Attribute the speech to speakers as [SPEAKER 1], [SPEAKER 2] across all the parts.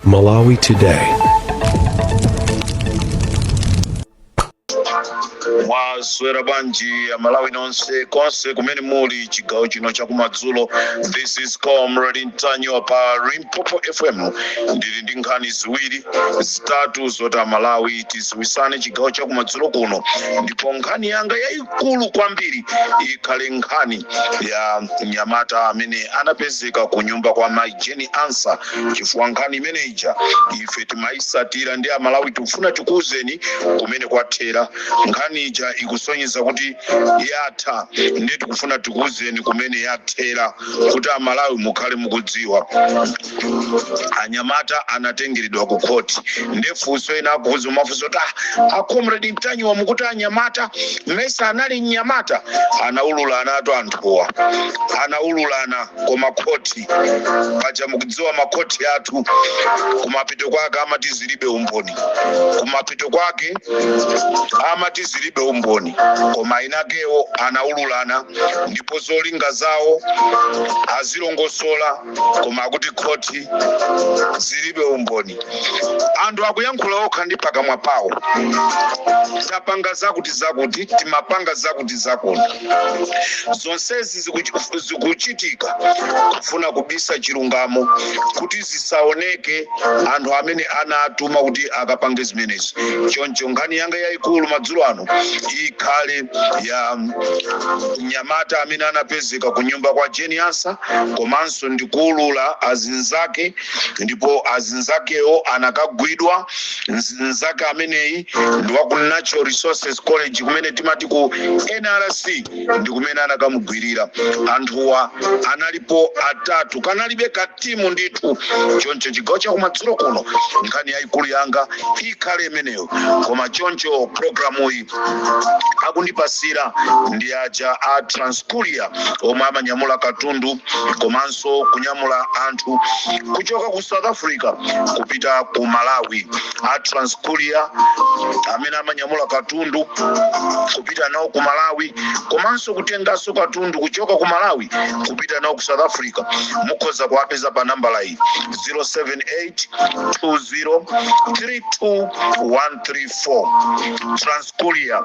[SPEAKER 1] Malawi Today.
[SPEAKER 2] Mwaswera bwanji Amalawi nonse konse kumene muli chigawo chino chakumadzulo? This is Comrade Ntanyiwa pa Limpopo FM. Ndili ndi nkhani ziwiri zitatu zoti Amalawi tiziwisane chigawo chakumadzulo kuno, ndipo nkhani yanga yayikulu kwambiri ikhale nkhani ya mnyamata amene anapezeka ku nyumba kwa Mai Jane Ansah, chifukwa nkhani imene ija ife timayisatira ndi Amalawi tikufuna tikuwuzeni kumene kwathera. Nkhani ija ikusonyeza kuti yatha, ndiye tikufuna tikuwuzeni kumene yathera kuti Amalawi mukhale mukudziwa. Anyamata anatengeredwa ku khoti, ndiye funso ena akuuza mafunso kuti, "Ah, a Comrade Ntanyiwa, mukuti anyamata, mesa anali mnyamata?" Anaululana atu anthuwa, anaululana, koma khoti paja mukudziwa makhoti athu, kumapeto kwake amati zilibe umboni, kumapeto kwake amati zilibe umboni, koma inakewo anaululana ndipo zolinga zawo azilongosola, koma akuti khoti zilibe umboni. Anthu akuyankhula okha ndi pakamwa pawo, tapanga zakuti zakuti, timapanga zakuti zakuti. Zonsezi zikuchitika kufuna kubisa chilungamo kuti zisaoneke anthu amene anatuma kuti akapange zimenezi. Choncho nkhani yanga yayikulu madzulo ano ikhale ya mnyamata amene anapezeka ku nyumba kwa Jane Ansah, komanso ndikuulula azinzake, ndipo azinzakewo anakagwidwa. Nzake ameneyi ndi wa ku Natural Resources College, kumene timati ku NRC, ndi kumene anakamugwirira. Anthuwa analipo atatu, kanalibe katimu ndithu. Choncho chigawo chakumadzulo kuno nkhani yayikulu yanga ikhale imeneyo. Koma choncho programuyi akundipasira ndi aja a Transcourier omwe amanyamula katundu komanso kunyamula anthu kuchoka ku South Africa kupita ku Malawi. A Transcourier amene amanyamula katundu kupita nawo ku Malawi komanso kutenganso katundu kuchoka ku Malawi kupita nawo ku South Africa, mukhoza kuwapeza pa nambala iyi, 078 20 32 134. Transcourier,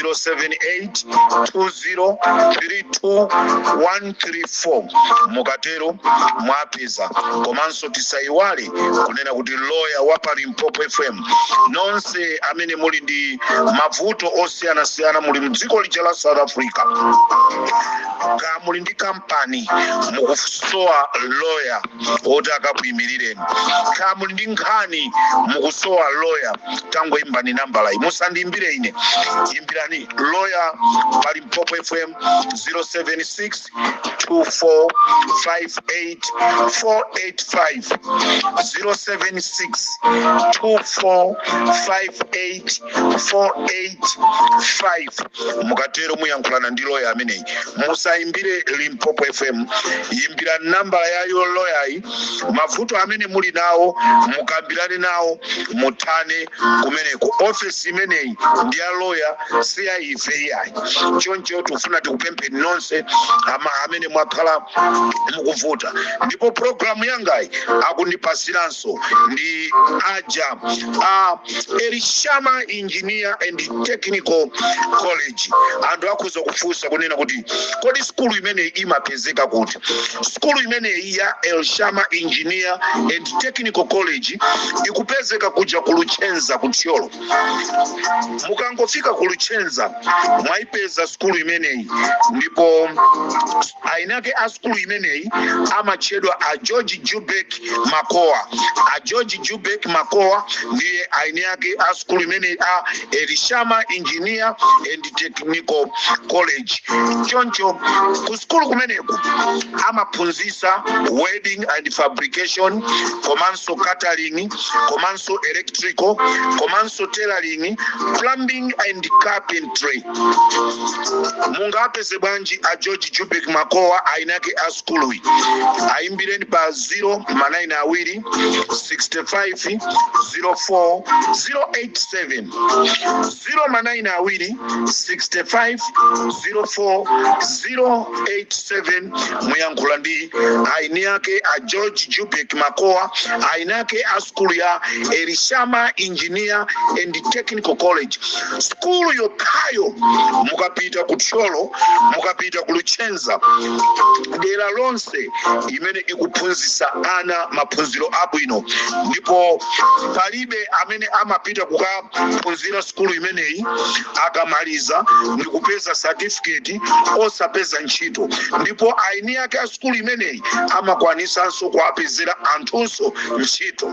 [SPEAKER 2] 078 20 32 134. Mukatero mwapeza. Komanso tisayiwale kunena kuti loya wa pa Limpopo FM, nonse amene muli ndi mavuto osiyanasiyana, muli mdziko lija la South Africa, ka muli ndi kampani, mukusowa loya oti akakuyimirireni, ka muli ndi nkhani, mukusowa loya, tangoimbani nambala iyi. Musandiimbire ine, imbirani loya pa Limpopo FM, 076 24 58 485, 076 24 58 485. Mukatero muyankhulana ndi loya ameneyi. Musayimbire Limpopo FM, yimbirani nambala yayo loyayi. Mavuto amene muli nawo mukambirane nawo, muthane kumeneko. Ofesi imeneyi ndi ya loya, si ya ife iyayi. Choncho tikufuna tikupempheni nonse amene mwakhala mukuvuta. Ndipo programu yangayi akundipasiranso ndi aja a Elishama Engineer and Technical College. Anthu akhoza kufunsa kunena kuti, kodi sukulu imeneyi imapezeka kuti? Sukulu imeneyi ya Elishama Engineer and Technical College ikupezeka kuja ku Luchenza, ku Thyolo. Mukangofika ku Luchenza mwayipeza sukulu imeneyi, ndipo ainake a sukulu imeneyi amatchedwa a George Jubek Makoa. A George Jubek Makoa ndiye aini ake a sukulu imeneyi a Elishama Engineer and Technical College. Choncho ku sukulu kumeneku amaphunzitsa welding and fabrication, komanso catering, komanso electrical, komanso tailoring, plumbing and carpentry. Carpentry. Mungapeze bwanji a George Jubek Makowa, ainake a skuluyi? Ayimbireni pa 0 ma 9 awiri 65 04 087, 0 ma 9 awiri 65 04 087. Muyankhula ndi aini ake a George Jubek Makowa, aini ake a skulu ya Elishama Engineer and Technical College, skulu yokhayo mukapita ku Thyolo, mukapita ku Luchenza, dera lonse, imene ikuphunzitsa ana maphunziro abwino. Ndipo palibe amene amapita kukaphunzira skulu imeneyi, akamaliza ndikupeza certificate, osapeza ntchito. Ndipo aini ake a skulu imeneyi amakwanisanso kuapezera anthunso ntchito.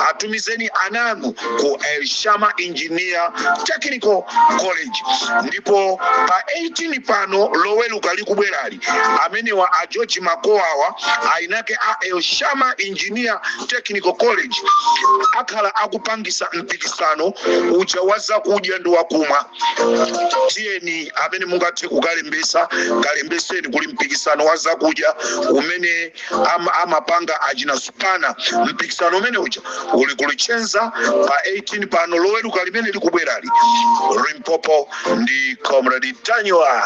[SPEAKER 2] Atumizeni ananu ku Elshama Engineer Technical College. Ndipo pa 18 pano, Loweluka likubwerali, amenewa a George Makowawa, ainake a Elshama Engineer Technical College, akhala akupangisa mpikisano uja wa zakudya ndi wakumwa. Tiyeni, amene mungathe kukalembesa, kalembeseni. Kuli mpikisano wa zakudya umene amapanga achina Supana. Mpikisano umene uja uli kulichenza pa 18 pano, Loweluka limene likubwerali. Limpopo ndi Comrade Ntanyiwa.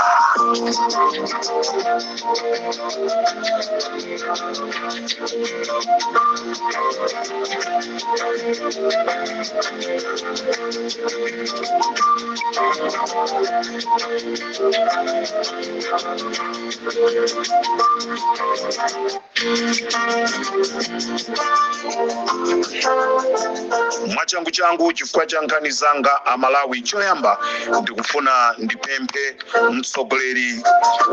[SPEAKER 2] Mwachangu changu, chifukwa cha nkhani zanga, Amalawi, choyamba ndikufuna ndipemphe mtsogoleri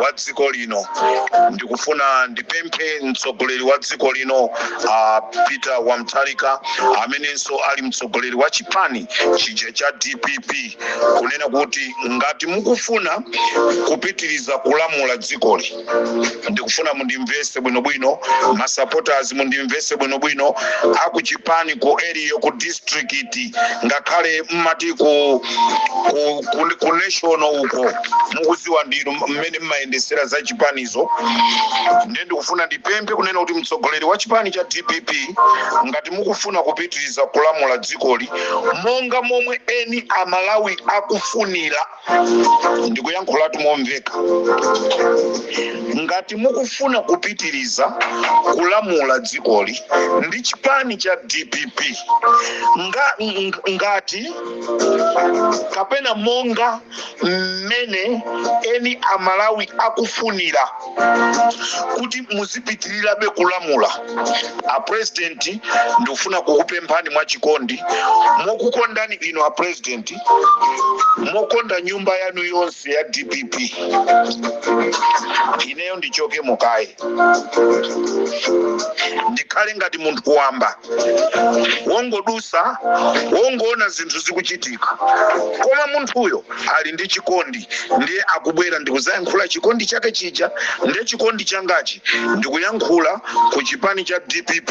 [SPEAKER 2] wa dziko lino, ndikufuna ndipemphe mtsogoleri wa dziko lino, Peter wa Mutharika, amenenso ali mtsogoleri wa chipani chija cha DPP, kunena kuti ngati mukufuna kupitiriza kulamula dzikoli, ndikufuna mundimvese bwinobwino, masupporters, mundimvese bwinobwino, akuchipani, ku area, ku district, ngakhale mmati ku national uko, mukuziwa ndinu mmene mmayendesera za chipanizo. Ndiye ndikufuna ndipemphe kunena kuti mtsogoleri wa chipani cha DPP, ngati mukufuna kupitiriza kulamula dzikoli monga momwe eni Amalawi akufunira, ndikuyankhulatu momveka, ngati mukufuna kupitiriza kulamula dzikoli ndi chipani cha DPP ngati kapena monga mmene eni Amalawi akufunira kuti muzipitirirabe kulamula, a President, ndikufuna kukupemphani mwachikondi, mokukondani inu a President, mokonda nyumba yanu yonse ya DPP, ineyo ndichoke mukaye, ndikhale ngati munthu wamba wongodusa, wongoona zinthu zikuchitika, koma munthuyo ali ndi chikondi, ndiye akubwera ndikuzayankhula chikondi chake chija. Ndiye chikondi changachi ndikuyankhula ku chipani cha DPP,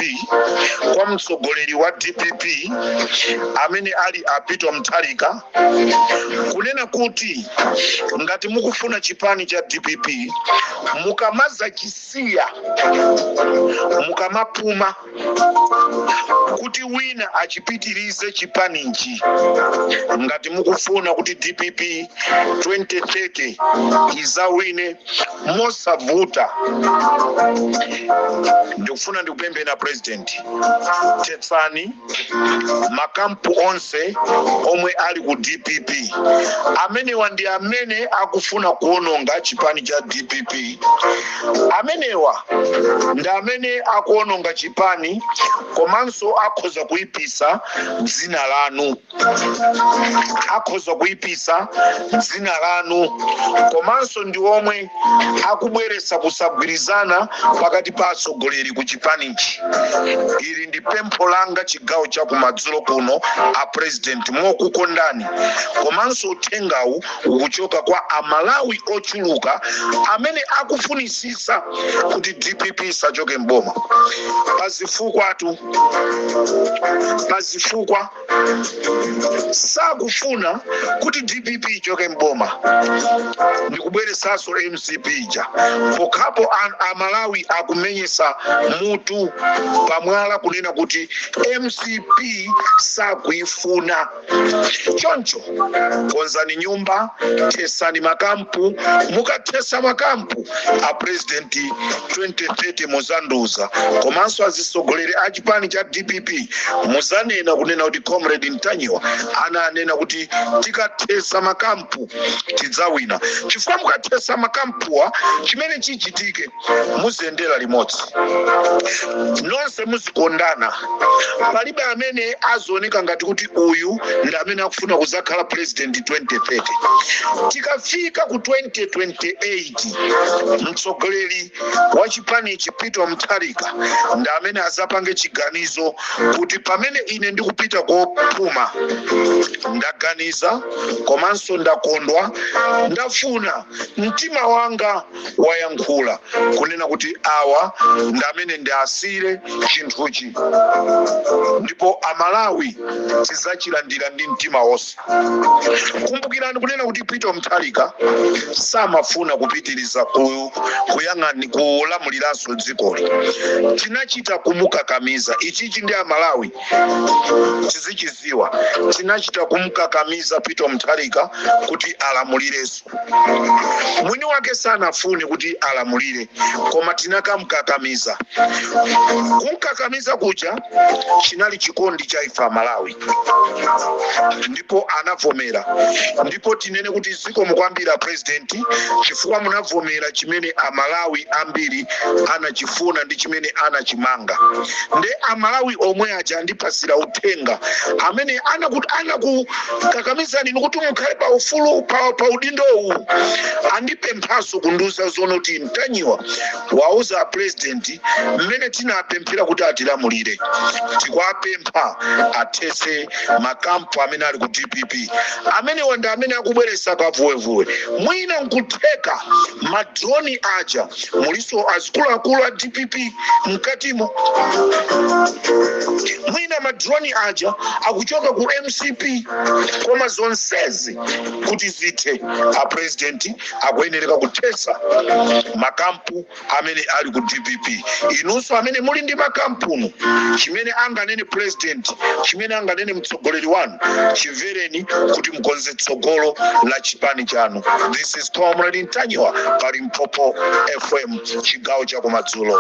[SPEAKER 2] kwa mtsogoleri wa DPP amene ali a Peter Mutharika, kunena kuti ngati mukufuna chipani cha DPP, mukamazachisiya, mukamapuma kuti wina achipitirize chipanichi, ngati mukufuna kuti DPP 2030 izawine mosavuta, ndikufuna ndikupempheni, President, thetsani makampu onse omwe ali ku DPP. Amenewa ndi amene akufuna kuononga chipani cha DPP. Amenewa ndi amene akuononga chipani, komanso akhoza kuyipisa dzina lanu, akhoza kuyipisa dzina lanu, komanso ndi omwe akubweretsa kusagwirizana pakati pa atsogoleri ku chipanichi. Ili ndi pempho langa chigawo cha kumadzulo kuno, a President, mokukondani, komanso uthengawu ukuchoka kwa Amalawi ochuluka amene akufunisisa kuti DPP isachoke mboma. Pazifukwatu Pazifukwa sakufuna kuti DPP ichoke mboma ndikubweresanso MCP ija. Pokhapo Amalawi akumenyesa mutu pamwala kunena kuti MCP sakuifuna. Choncho konzani nyumba, thesani makampu. Mukathesa makampu a president 2030 muzanduza, komanso azisogoleri a chipani cha DPP muzanena kunena kuti Comrade Ntanyiwa ananena kuti tikathesa makampu tidzawina, chifukwa mukathesa makampuwa chimene chichitike, muziyendera limodzi nonse, muzikondana. Palibe amene azioneka ngati kuti uyu ndi amene akufuna kuzakhala president 2030. Tikafika ku 2028, mtsogoleri wa chipanichi Peter Mutharika ndi amene azapange chiganizo kuti pamene ine ndikupita kopuma, ndaganiza komanso ndakondwa, ndafuna, mtima wanga wayankhula kunena kuti awa ndi amene ndiasire chinthuchi, ndipo Amalawi tidzachilandira ndi mtima wonse. Kumbukirani kunena kuti Peter Mutharika samafuna kupitiriza kuyang'ani kulamuliranso dzikoli. Tinachita kumukakamiza. Ichichi ndi Amalawi tizichiziwa. Tinachita kumukakamiza Peter Mutharika kuti alamulirenso. Mwini wake sanafune kuti alamulire, koma tinakamukakamiza. Kumkakamiza kuja chinali chikondi cha ife Amalawi, ndipo anavomera. Ndipo tinene kuti zikomo kwambiri president, chifukwa munavomera chimene Amalawi ambiri anachifuna ndi chimene anachimanga. Nde Amalawi omwe aja andipasira uthenga amene anakukakamizani inu kuti mukhale pa ufulu pa udindowu, andipemphanso kundiuza zono kuti Ntanyiwa wauza president mmene tinapemphera kuti atilamulire, tikuwapempha athese makampu amene ali ku DPP. Amenewa ndi amene akubweresa kavuwevuwe. Mwina nkutheka madroni aja muliso azikuluakulu a DPP mkatimo, mwina madroni aja akuchoka ku MCP. Koma zonsezi kuti zithe, a president akuyenereka kuthesa makampu amene ali ku DPP. Inunso amene muli ndi makampunu, chimene anganene president, chimene anganene mtsogoleri wanu, chimvereni kuti mukonze tsogolo la chipani chanu. This is Comrade Ntanyiwa pa Limpopo FM, chigawo cha kumadzulo.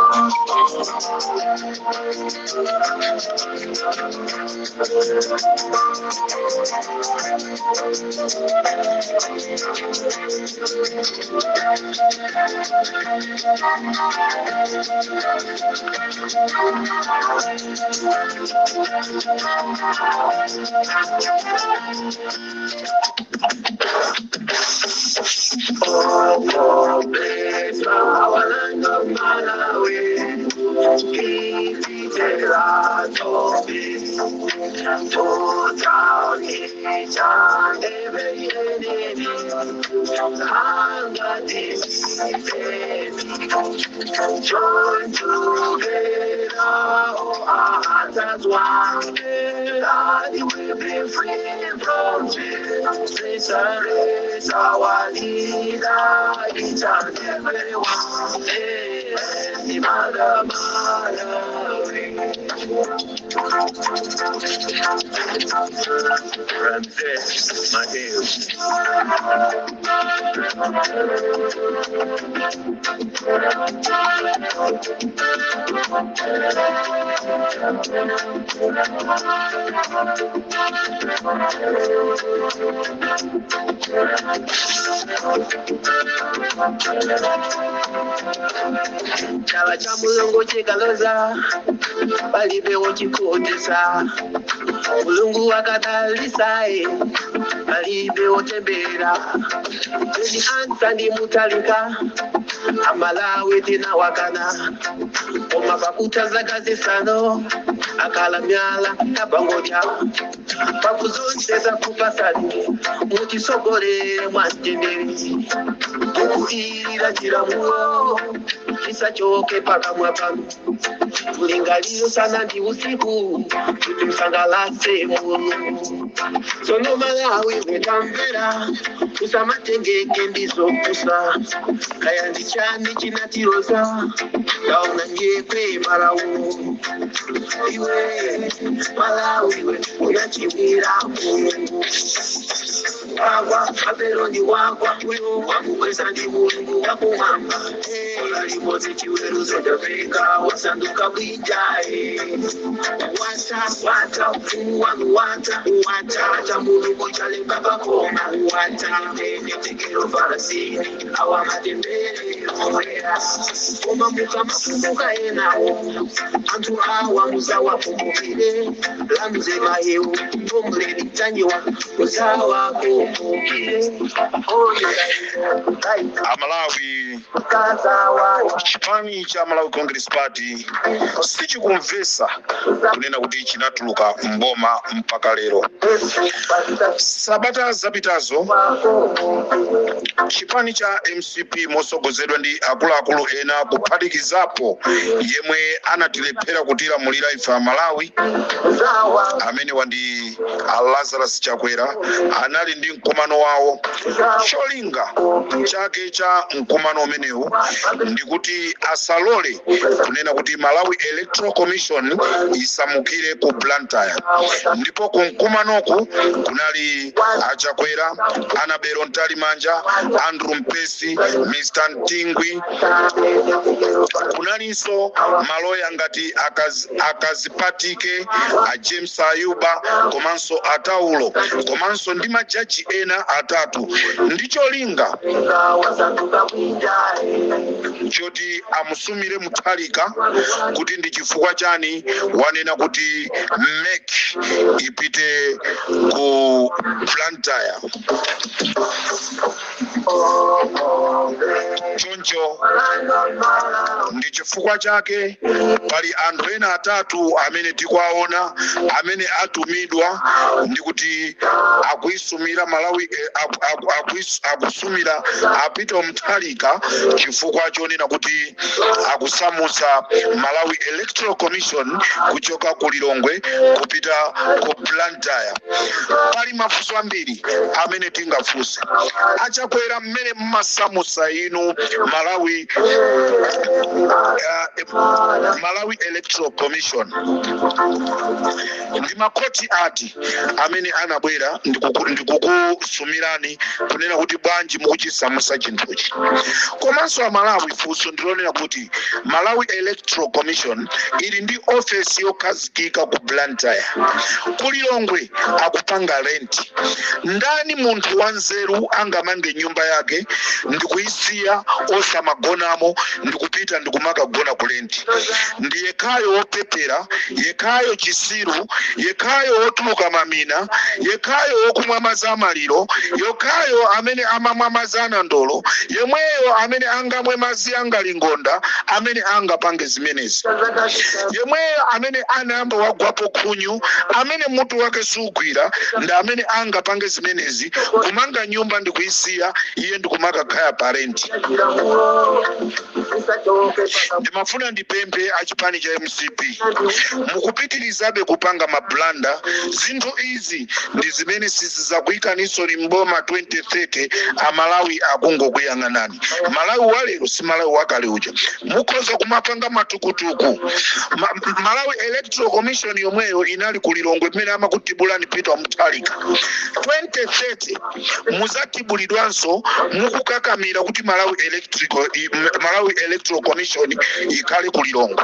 [SPEAKER 1] Our land of Malawi, Put out each and every enemy, hunger defeated. Join together, oh, our hearts as one, and we will be free from fear. Please raise our leader, each and every one. Hey, Mother Malawi. Ramses Mateo. Chala cha Mulungu chikaloza, palibe wochikotesa. Mulungu akadalisae, palibe wotembera. Eni ansa ndi Mutharika, Amalawi tinawakana, koma pakutha zaka 5 akala myala yapangodya. Pakuzonse zakupasani, mutisogolere mwamtendere, buku ili la chilamulo. Lisachoke pakamwa panu, mulingaliro usana ndi usiku, kuti msangalatse Mulungu. Tsono Malawi wetamvera, usamatengeke ndizopusa, kaya ndi chani chinatiroza, taona nyekwe Malawi. Iwe Malawi we unachimwira Mulungu, wagwa Babeloni wagwa, uyo wakukweza ndi Mulungu wakumwamba. Ola limodzi chiweruzo chafika, wasanduka bwinja. Wata wata ufumu wanu wata wata, cha Mulungu chalemba pakoma wata, netekero farasini awa matembere oera, koma mukamakumbuka enawo anthu awa muzawakumbukire, lamzemayewu comrade Ntanyiwa muzawakumbukire.
[SPEAKER 2] Amalawi, chipani cha Malawi Congress Party sichikumvesa kunena kuti chinatuluka mboma mpaka lero. Sabata zapitazo chipani cha MCP mosogozedwa ndi akuluakulu ena, kuphatikizapo yemwe anatilephera kutilamulira ife Amalawi, amene wandi a Lazarus Chakwera, anali ndi mkumano wawo. Cholinga chake cha mkumano umenewu ndikuti asalole kunena kuti Malawi Electoral Commission isamukire ku Blantyre. Ndipo ku mkumanoku kunali Achakwera, Annabel Mtalimanja, Andrew Mpesi, Mr Mtingwi, kunalinso maloya ngati Akazipatike, a James Ayuba, komanso Ataulo, komanso ndi majaji ena atatu, ndi cholinga choti amusumire Mutharika kuti ndi chifukwa chani wanena kuti MEC ipite ku Blantyre. Choncho ndi chifukwa chake pali anthu ena atatu amene tikuwaona amene atumidwa ndi kuti akuisumira Malawi, akusumira a Peter Mutharika chifukwa chonena kuti akusamutsa Malawi Electoral Commission kuchoka ku Lilongwe kupita ku Blantyre. Pali mafunso ambiri amene tingafunse. Achakwera, mmene mmasamutsa inu Malawi Electoral Commission, ndi makhoti ati amene anabwera ndikukusumirani kunena kuti bwanji mukuchisamutsa chinthuchi? Komanso Amalawi, funso ndilonena kuti Malawi Electoral Commission ili ndi ofesi yokhazikika ku Blantyre, Kulilongwe akupanga rent. Ndani munthu wanzeru angamange nyumba yake ndikuyisiya osamagonamo, ndikupita ndikumakagona ku rent? Ndi yekhayo wopepera, yekhayo chisiru, yekhayo wotuluka mamina, yekhayo wokumwa madzi amaliro, yekhayo amene amamwa madzi anandolo, yemweyo amene angamwe madzi angalingonda, amene angapange zimenezi, yemweyo amene anayamba wagwapo khunyu, amene mutu wake sugwira, ndi amene angapange zimenezi, kumanga nyumba ndikuyisiya iye ndikumakakhala pa rent. Ndimafuna ndipemphe achipani cha MCP, mukupitirizabe kupanga ma blunder. Zinthu izi ndi zimene sizizakuyikaninso mboma 2030. Amalawi akungokuyang'anani. Malawi walero si Malawi wakale uja. Mukhoza kumapanga matukutuku. Malawi Electoral Commission yomweyo inali ku Lilongwe mmene amakutibulani Peter Mutharika. 2030 muzatibulidwanso mukukakamira kuti Malawi Electoral Commission ikhale ku Lilongwe.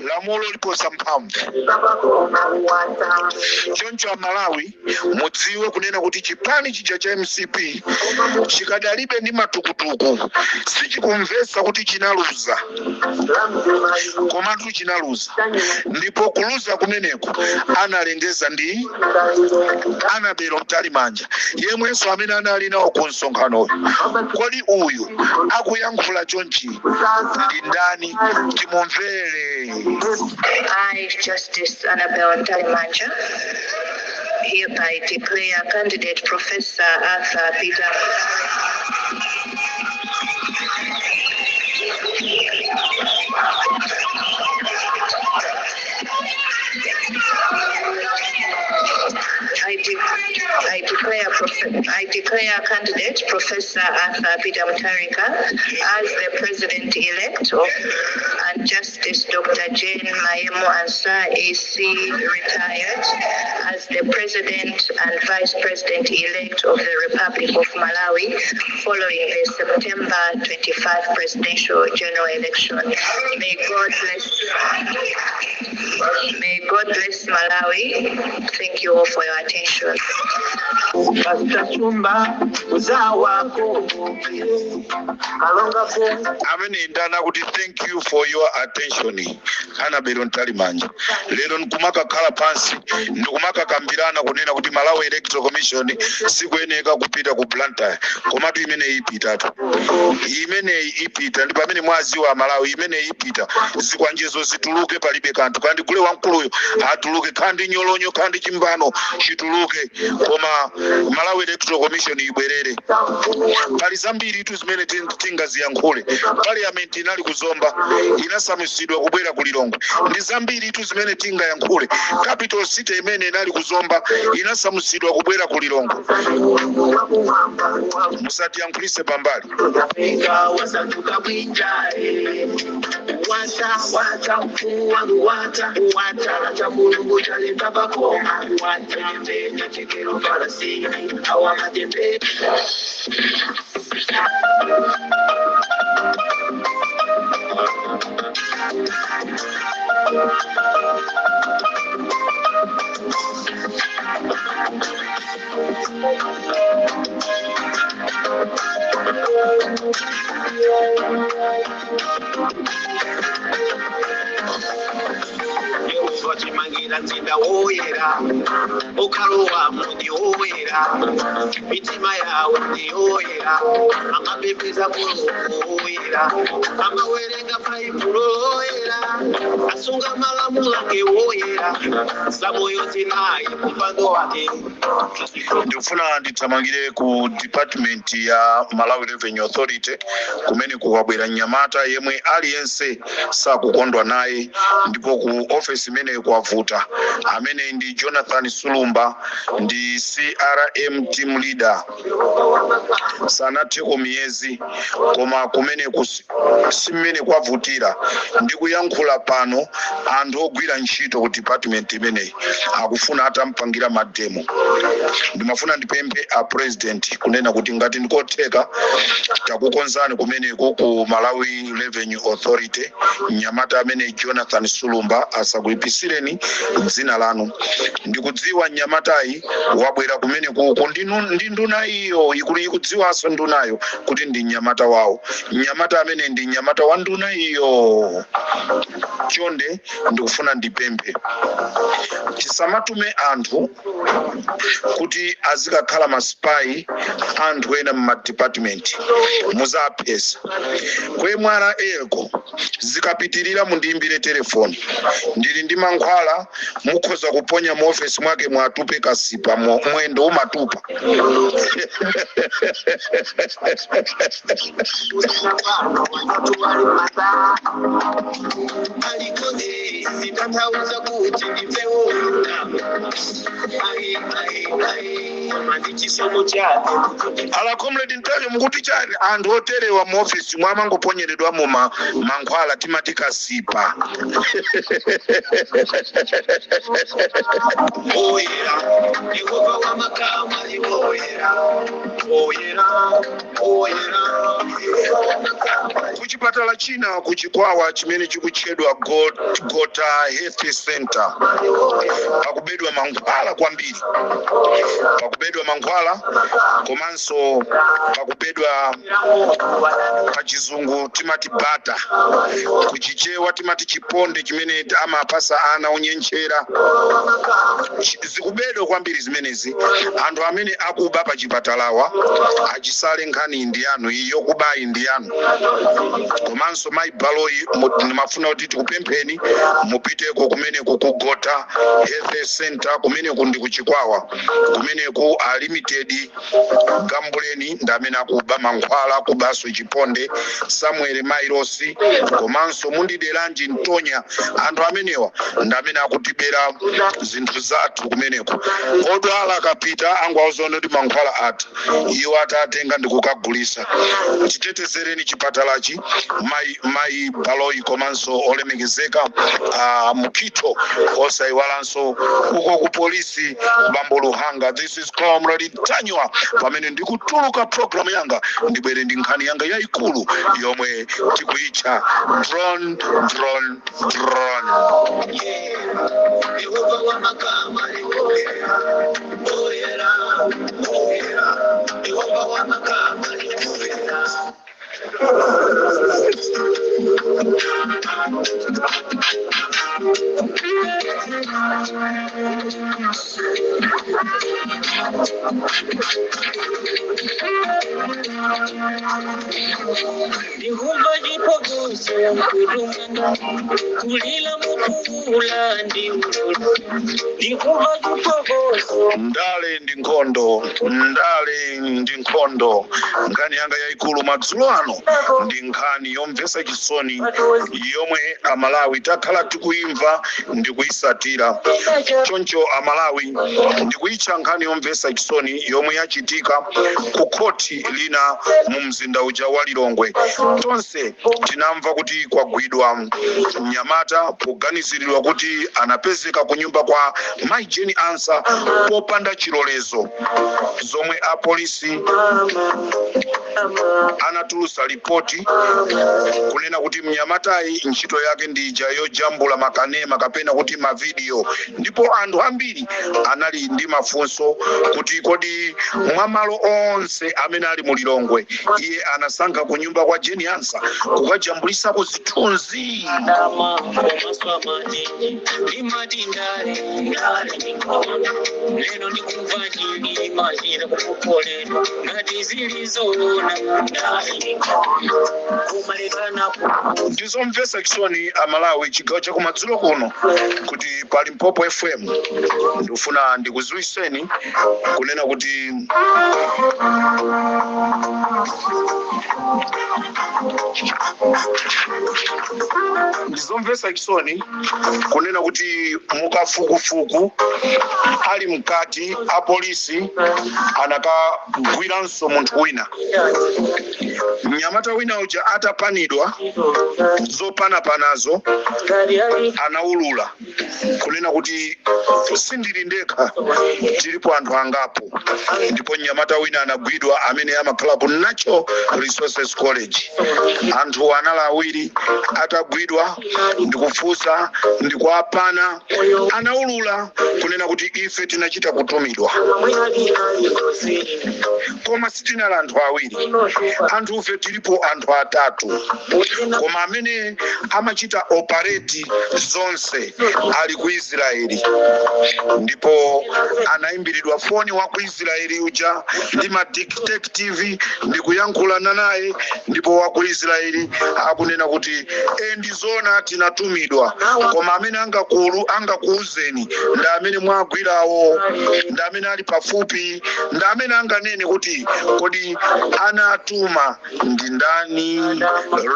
[SPEAKER 2] Lamulo liposa mphamvu. Choncho Amalawi, mudziwe kunena kuti chipani chija cha MCP chikadalibe ndi matukutuku, sichikumvetsa kuti chinaluza. Komatu chinaluza, ndipo kuluza kumeneku analengeza ndi Annabel Mtalimanja yemwenso amene anali nawo ku msonkhanoyo. Kodi uyu akuyankhula chonchi ndi ndani? Timumvere.
[SPEAKER 3] I, Justice Annabel Mtalimanja, hereby declare candidate Professor Arthur Peter declare candidate Professor Arthur Peter Mutharika as the president-elect of and Justice Dr. Jane Mayemu Ansah AC retired as the president and vice president-elect of the Republic of Malawi following the September 25 presidential general election. May God bless Malawi. Thank you all for your attention.
[SPEAKER 1] Pastor Chumba uzawako kalonga po.
[SPEAKER 2] Amene ndana kuti thank you for your attention, Annabel Mtalimanja. Lero nkumakakhala pansi ndikumakakambirana kunena kuti Malawi Electoral Commission sikuyeneka kupita ku Blantyre, komatu imeneyi ipitatu, imeneyi ipita. Ndi pamene mwaziwa Malawi imeneyi ipita. Zikwanjezo zituluke, palibe kanthu kandi gule wamkuluyo atuluke, kandi nyolonyo, kandi chimbano chituluke, koma Malawi Electoral Commission ibwerere. Pali zambiri tu zimene tingaziyankhule. Parliament inali kuzomba, inasamusidwa kubwera ku Lilongwe. Ndi zambiri tu zimene tingayankhule. Capital City imene inali kuzomba inasamusidwa kubwera ku Lilongwe. Musatiyankhulise pambali.
[SPEAKER 1] Afrika wasanduka bwinja eh. Wata wata mfumu wata wata cha Mulungu chalemba pakoma wata mbenya chekero farasi awa matembe. Yehova chimangira mzinda woyera, okalowa mundi woyera, mitima yawo ndi yoyera, amapepeza Mulungu woyera, amawerenga Baibulo loyera, asunga malamulo ake woyera, zamoyo zinayi kumpando wake.
[SPEAKER 2] Ndikufuna ndithamangire ku department ya Malawi Revenue Authority, kumene kukabwera mnyamata yemwe aliyense sakukondwa naye, ndipo ku office imeneyi kwavuta. Amene ndi Jonathan Sulumba, ndi CRM team leader. Sanatheko miyezi, koma kumene simmene kwavutira. Ndikuyankhula pano, anthu ogwira ntchito ku department imeneyi akufuna atampangira ma demo. Ndimafuna ndipemphe a president kunena kuti ngati ndikotheka, takukonzani kumeneko ku Malawi Revenue Authority mnyamata amene Jonathan Sulumba, asakuipisireni dzina lanu. Ndikudziwa mnyamatayi wabwera kumenekuku ndi nduna iyo, ikudziwanso ndunayo kuti ndi mnyamata wawo. Mnyamata amene ndi mnyamata wa nduna iyo. Chonde, ndikufuna ndipemphe, tisamatume anthu kuti azikakhala ma spy anthu ena muma department, muzaphesa kwemwala elko. Zikapitirira, mundiyimbire telefoni, ndili ndi mankhwala, mukhoza kuponya mu ofesi mwake mwatupe kasipa, mwendo umatupa.
[SPEAKER 1] Alikode sitanthauza kuti ndipewona ai ai ai, koma ndi chisomo chake kuti
[SPEAKER 2] Ala Comrade Ntanyiwa, mukuti chani? Anthu oterewa mu ofisi mwamangoponyeredwamo mankhwala timati kasipa.
[SPEAKER 1] Oyera, Yehova wamakamu ali oyera, oyera, oyera, Yehova wamakamu.
[SPEAKER 2] Kuchipatala china kuchikwawa chimene chikutchedwa Gota Health Center pakubedwa mankhwala kwambiri, pakubedwa mankhwala komanso pakubedwa, pachizungu timati butter, kuchichewa timati chiponde chimene amapasa ana onyenchera. Zikubedwa kwambiri zimenezi. Anthu amene akuba pachipatalawa achisale, nkhani ndi yanu iyi, yokubayi ndi yanu. Komanso mayi Baloyi, ndimafuna kuti tikupempheni mupiteko kumeneko ku Gota Health Center, kumeneku ndi kuchikwawa kumeneku. A Limited Gambuleni ndi amene akuba mankhwala, akubanso chiponde, Samuel Mairosi komanso Mundideranji Ntonya. Anthu amenewa ndi amene akutibera zinthu zathu kumeneko. Odwala akapita angwauzone kuti mankhwala atha. Iwo atatenga ndikukagulisa. Titetezereni chipatalachi, mai Baloyi komanso olemekezeka Mukito, osayiwalanso uko ku polisi, bambo Luhanga. This is Comrade Ntanyiwa. Pamene ndikutuluka program yanga, ndibwere ndi nkhani yanga yayikulu yomwe tikuyitcha "Drone, Drone, Drone".
[SPEAKER 1] Yehova wamakamu ali woyera, woyera, woyera. Yehova wamakamu ali woyera.
[SPEAKER 4] Ndikumva chiphokoso mkutumanga, kulila mukuula ndi ululu. Ndikumva chiphokoso.
[SPEAKER 2] Ndale ndi nkhondo, ndale ndi nkhondo. Nkhani yanga yayikulu madzulo ano ndi nkhani yomvetsa chisoni yomwe Amalawi takhala tikuyimva ndi kuyisatira. Choncho Amalawi, ndikuyitcha nkhani yomvetsa chisoni yomwe yachitika ku khoti lina mu mzinda uja wa Lilongwe. Tonse tinamva kuti kwagwidwa mnyamata poganiziridwa kuti anapezeka ku nyumba kwa Mai Jane Ansah popanda chilolezo, zomwe apolisi anatulusa ripoti kunena kuti mnyamatayi ntchito yake ndi ija yojambula makanema kapena kuti mavidiyo. Ndipo anthu ambiri anali ndi mafunso kuti kodi mwa malo onse amene ali mu Lilongwe, iye anasankha ku nyumba kwa Jane Ansah kukajambulisako zithunzi?
[SPEAKER 4] Adama komaswa matinji limati ndale, ndale ndi nkhondo. Lero ndikumva chilima chita kupopoledwa ngati zilizoona. Ndale ndi nkhondo, kumalekana.
[SPEAKER 2] Ndizomvetsa chisoni Amalawi, chigawo chakumadzulo kuno kuti pa Limpopo FM ndikufuna ndikuziwiseni kunena kuti ndizomvetsa chisoni kunena kuti mukafukufuku ali mkati, apolisi anakagwiranso munthu wina, mnyamata wina uja atapanidwa zopanapanazo, anaulula kunena kuti sindili ndekha, tilipo anthu angapo. Ndipo mnyamata wina anagwidwa amene amakhala ku Natural Resources College. Anthu anali awiri. Atagwidwa ndikufunsa ndikuapana, anaulula kunena kuti ife tinachita kutumidwa, koma sitinali anthu awiri, anthu ife tilipo anthu atatu, koma amene amachita operate zonse ali ku Israeli. Ndipo anayimbiridwa foni wa ku Israeli uja ndi ma detective ndikuyankhulana naye, ndipo wa ku Israeli akunena kuti e, ndizona, tinatumidwa, koma amene angakuuzeni ndi amene mwagwirawo, ndi amene ali pafupi, ndi amene anganene kuti kodi anatuma ndi ndani.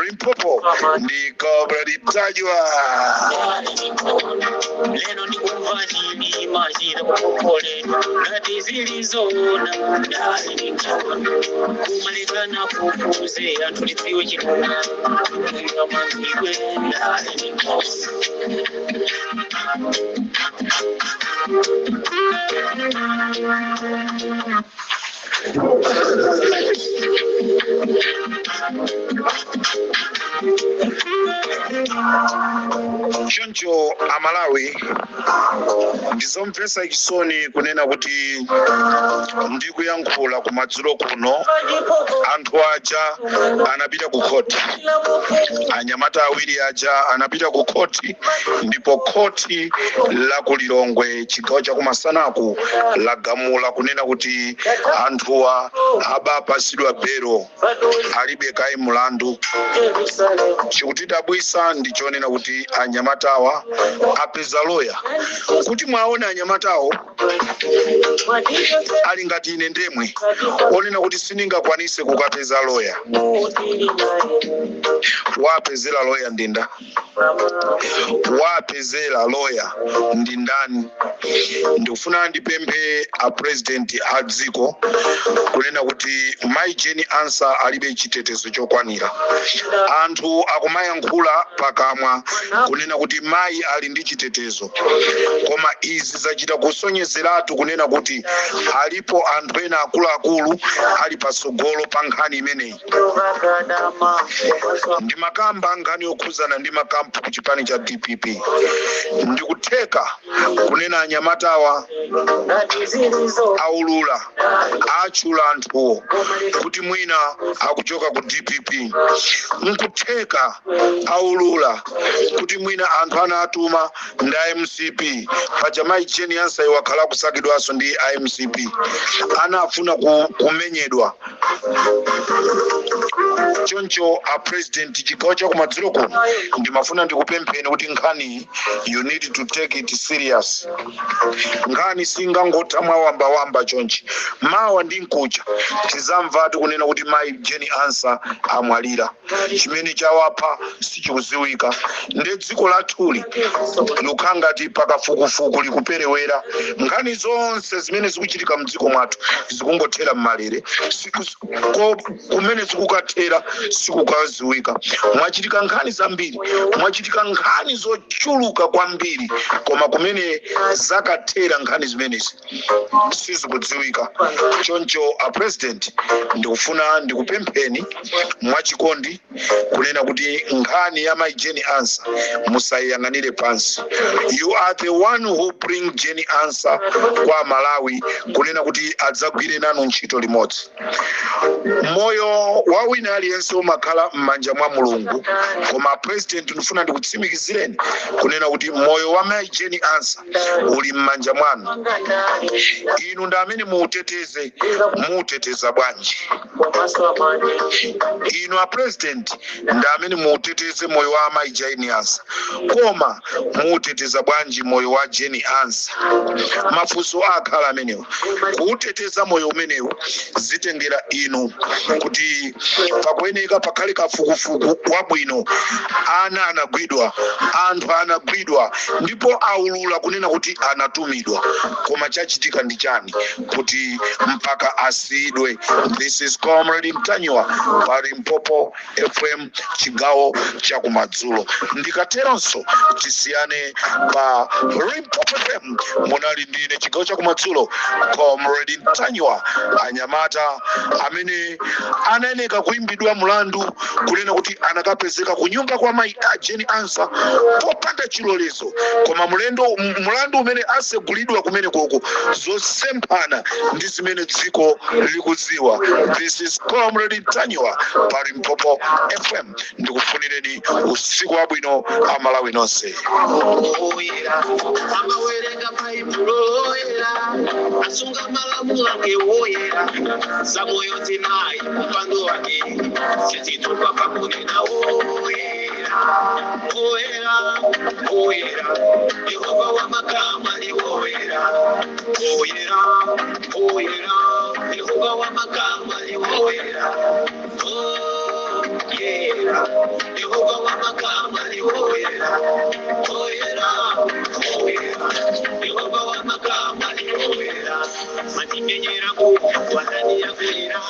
[SPEAKER 2] Limpopo ndi Comrade Ntanyiwa.
[SPEAKER 4] Lero ndikumva chilima chita kupopoledwa ngati zilizoona. Ndale ndi nkhondo, kumalekana kufuze anthu lidziwe chilungamo mungamangidwe. Ndale ndi nkhondo.
[SPEAKER 2] Choncho Amalawi, ndizomvetsa chisoni kunena kuti ndikuyankhula kumadzulo kuno, anthu aja anapita ku khoti, anyamata awiri aja anapita ku khoti, ndipo khoti la ku Lilongwe chigawo chakumasanaku lagamula kunena kuti anthuwa abapasidwa belo, alibe kayi mulandu. Chikuti Chikutidabwisa ndi chonena kuti anyamatawa apeza loya. Kuti mwaone, anyamatawo ali ngati ine ndemwe onena kuti sindingakwanise kukapeza loya. Wapezera loya ndinda? Wapezera loya ndi ndani? Ndikufuna ndipemphe a president a dziko kunena kuti Mai Jane Ansah alibe chitetezo chokwanira. Anthu akumayankhula pakamwa kunena kuti mayi ali ndi chitetezo, koma izi zachita kusonyezeratu kunena kuti alipo anthu ena akuluakulu ali patsogolo pa nkhani imeneyi. Ndi makamba nkhani yokhuzana ndi makampu ku chipani cha DPP. Ndikutheka kunena anyamatawa aulula, atchula anthuwo kuti mwina akuchoka ku DPP. Nkutheka aulula kuti mwina anthu anatuma ndi MCP. Paja Mayi Jane Ansah wakhala kusakidwanso ndi MCP, anafuna kumenyedwa. Choncho a president, chigawo chakumadzulo kuno ndimafuna ndikupempheni kuti nkhani, you need to take it serious. Nkhani singangotha mwawambawamba chonchi. Mawa ndi mkucha tizamvatu kunena kuti Mayi Jane Ansah amwalira, chimene chawapha sichikuziwika. Nde dziko lathuli likukhala ngati pakafukufuku likuperewera. Nkhani zonse zimene zikuchitika mdziko mwathu zikungothera mmalere. Kumene zikukathera sikukaziwika. Mwachitika nkhani zambiri, mwachitika nkhani zochuluka kwambiri, koma kumene zakathera nkhani zimenezi sizikudziwika. Choncho a president, ndikufuna ndikupempheni mwachikondi kunena kuti nkhani ya Mai Jane Ansah musayiyang'anire pansi. You are the one who bring Jane Ansah kwa Malawi kunena kuti adzagwire nanu ntchito limodzi. Moyo wa wina aliyense umakhala m'manja mwa Mulungu, koma president, ndifuna ndikutsimikizireni kunena kuti moyo wa Mai Jane Ansah uli m'manja mwanu. Inu ndi amene muuteteze. Muuteteza bwanji? Inu a president ndi amene muuteteze moyo wa Amayi Jane Ansah, koma muuteteza bwanji moyo wa Jane Ansah? Mafunso akhala amenewo. Kuuteteza moyo umenewu zitengera inu, kuti pakuyeneka pakhale kafukufuku wabwino. Ana anagwidwa, anthu anagwidwa, ndipo aulula kunena kuti anatumidwa, koma chachitika ndi chani kuti mpaka asiyidwe? This is Comrade Mtanyiwa pa Limpopo FM, chigawo chakumadzulo. Ndikateronso tisiyane pa Limpopo FM. Munali ndine, chigawo chakumadzulo, Comrade Mtanyiwa. Anyamata amene anayeneka kuimbidwa mlandu kunena kuti anakapezeka kunyumba kwa Mayi a Jane Ansah popanda chilolezo, koma mulandu umene asegulidwa kumene koko zosemphana ndi zimene dziko likudziwa. This is Comrade Mtanyiwa pa Limpopo FM. Ndikufunireni usiku wabwino, Amalawi nonse.
[SPEAKER 1] Oyera amawerenga Baibulo loyera, asunga malamulo ake woyera, zamoyo zinayi mpando wake sizitupa pakunena woyera, woyera, woyera, Yehova wamakamu ali woyera, woyera, woyera, Yehova wamakamu ali woyera, woyera, Yehova wamakamu ali woyera, woyera, woyera, Yehova wamakamu ali woyera, matimenyera ku wanani yakwera.